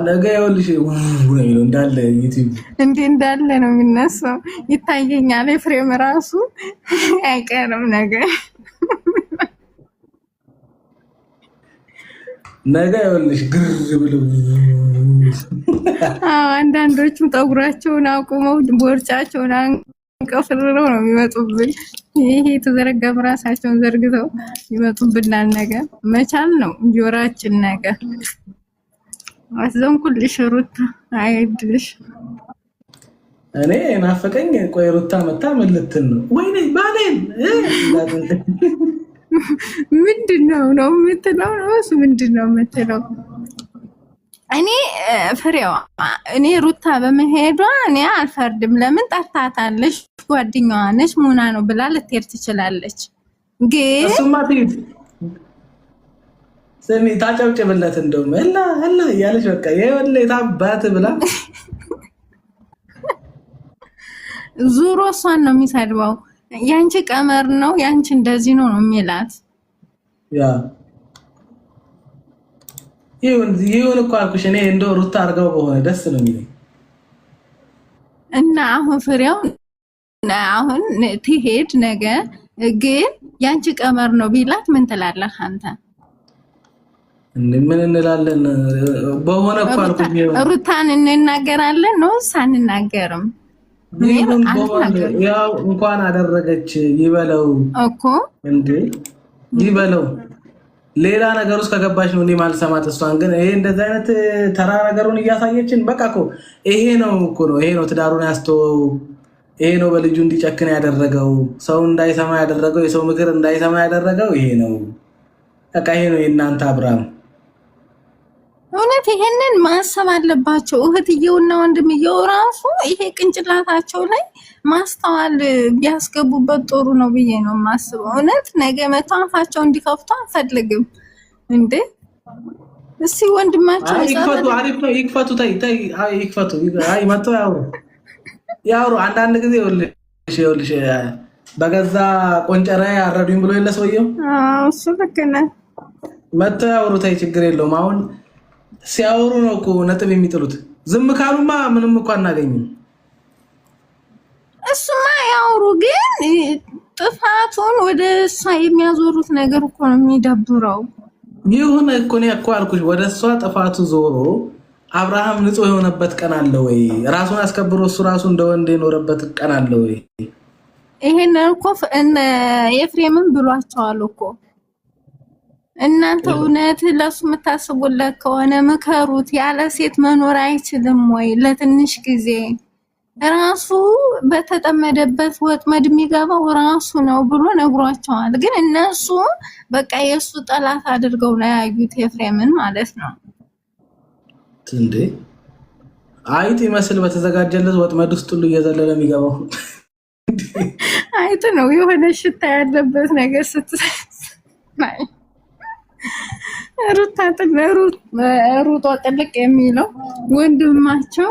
ነገ ይኸውልሽ ነው የሚለው እንዳለ ዩቲዩብ እንዴ እንዳለ ነው የሚነሳው። ይታየኛል። ኤፍሬም ራሱ አይቀርም ነገ ነገ ይኸውልሽ ግር ብሎ። አንዳንዶቹም ጠጉራቸውን አቁመው ቦርጫቸውን አንቀፍርረው ነው የሚመጡብን። ይሄ የተዘረጋ ራሳቸውን ዘርግተው ይመጡብናል። ነገ መቻል ነው ጆራችን ነገ አዘንኩልሽ ሩታ፣ አይድልሽ። እኔ ናፈቀኝ። ቆይ ሩታ መታ ምን ልትል ነው? ወይኔ ባሌን ምንድን ነው ነው የምትለው? ነው እሱ ምንድን ነው የምትለው? እኔ ፍሬው እኔ ሩታ በመሄዷ እኔ አልፈርድም። ለምን ጠርታታለች? ጓደኛዋ ነች፣ ሙና ነው ብላ ልትሄድ ትችላለች። ግን እሱማ ትሂድ፣ ስሚ ታጨብጭብለት፣ እንደውም እላ እላ እያለች በቃ የወለ የታባት ብላ። ዙሮ እሷን ነው የሚሰድበው። ያንቺ ቀመር ነው ያንቺ እንደዚህ ነው ነው የሚላት። ያ ይሁን ይሁን እኮ አልኩሽ። እኔ እንደው ሩታ አድርገው በሆነ ደስ ነው የሚለኝ። እና አሁን ፍሬው አሁን ትሄድ ነገ፣ ግን ያንቺ ቀመር ነው ቢላት ምን ትላለህ አንተ? ምን እንላለን? በሆነ እኮ አልኩሽ። ሩታን እንናገራለን ነው አንናገርም? ያው እንኳን አደረገች ይበለው እኮ። እንዴ ይበለው። ሌላ ነገር ውስጥ ከገባች ነው እኔ ማልሰማት። እሷን ግን ይሄ እንደዚህ አይነት ተራ ነገሩን እያሳየችን በቃ እኮ ይሄ ነው እኮ ነው ይሄ ነው ትዳሩን ያስተወው፣ ይሄ ነው በልጁ እንዲጨክን ያደረገው፣ ሰው እንዳይሰማ ያደረገው፣ የሰው ምክር እንዳይሰማ ያደረገው ይሄ ነው። በቃ ይሄ ነው የእናንተ አብርሃም። እውነት ይሄንን ማሰብ አለባቸው። እህትየውና ወንድምየው ራሱ ይሄ ቅንጭላታቸው ላይ ማስተዋል ቢያስገቡበት ጥሩ ነው ብዬ ነው የማስበው። እውነት ነገ መቶ አፋቸው እንዲከፍቱ አንፈልግም እንዴ። እስኪ ወንድማቸው ይክፈቱ፣ አሪፍ ነው ይክፈቱ፣ ተይ ተይ፣ ይክፈቱ። አይ መጥተው ያውሩ ያውሩ። አንዳንድ ጊዜ ይኸውልሽ ይኸውልሽ በገዛ ቆንጨራ አረዱኝ ብሎ የለ ሰውየው። እሱ ልክ ነህ። መጥተው ያውሩ፣ ተይ ችግር የለውም። አሁን ሲያወሩ ነው እኮ ነጥብ የሚጥሉት። ዝም ካሉማ ምንም እኮ አናገኝም። እሱማ ያውሩ፣ ግን ጥፋቱን ወደ እሷ የሚያዞሩት ነገር እኮ ነው የሚደብረው። ይሁን እኮ እኔ እኮ አልኩሽ፣ ወደ እሷ ጥፋቱ ዞሮ አብርሃም ንጹሕ የሆነበት ቀን አለ ወይ? ራሱን አስከብሮ እሱ ራሱ እንደ ወንድ የኖረበት ቀን አለ ወይ? ይሄን እኮ ኤፍሬምም ብሏቸዋል እኮ፣ እናንተ እውነት ለሱ የምታስቡለት ከሆነ ምከሩት። ያለ ሴት መኖር አይችልም ወይ? ለትንሽ ጊዜ ራሱ በተጠመደበት ወጥመድ የሚገባው ራሱ ነው ብሎ ነግሯቸዋል። ግን እነሱ በቃ የእሱ ጠላት አድርገው ነው ያዩት ኤፍሬምን ማለት ነው። እንዴ አይጥ ይመስል በተዘጋጀለት ወጥመድ ውስጥ ሁሉ እየዘለለ የሚገባው። አይጥ ነው የሆነ ሽታ ያለበት ነገር ስት ሩታ ሩጦ ጥልቅ የሚለው ወንድማቸው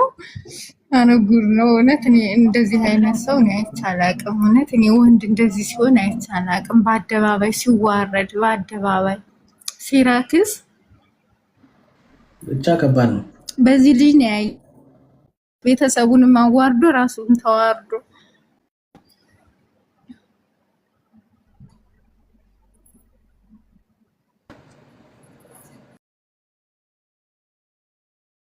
አነጉር ነው። እውነት እኔ እንደዚህ አይነት ሰው እኔ አይቼ አላውቅም። እውነት እኔ ወንድ እንደዚህ ሲሆን አይቼ አላውቅም። በአደባባይ ሲዋረድ፣ በአደባባይ ሲረክስ ብቻ ከባድ ነው። በዚህ ልጅ ነው ያየ ቤተሰቡንም አዋርዶ ራሱን ተዋርዶ።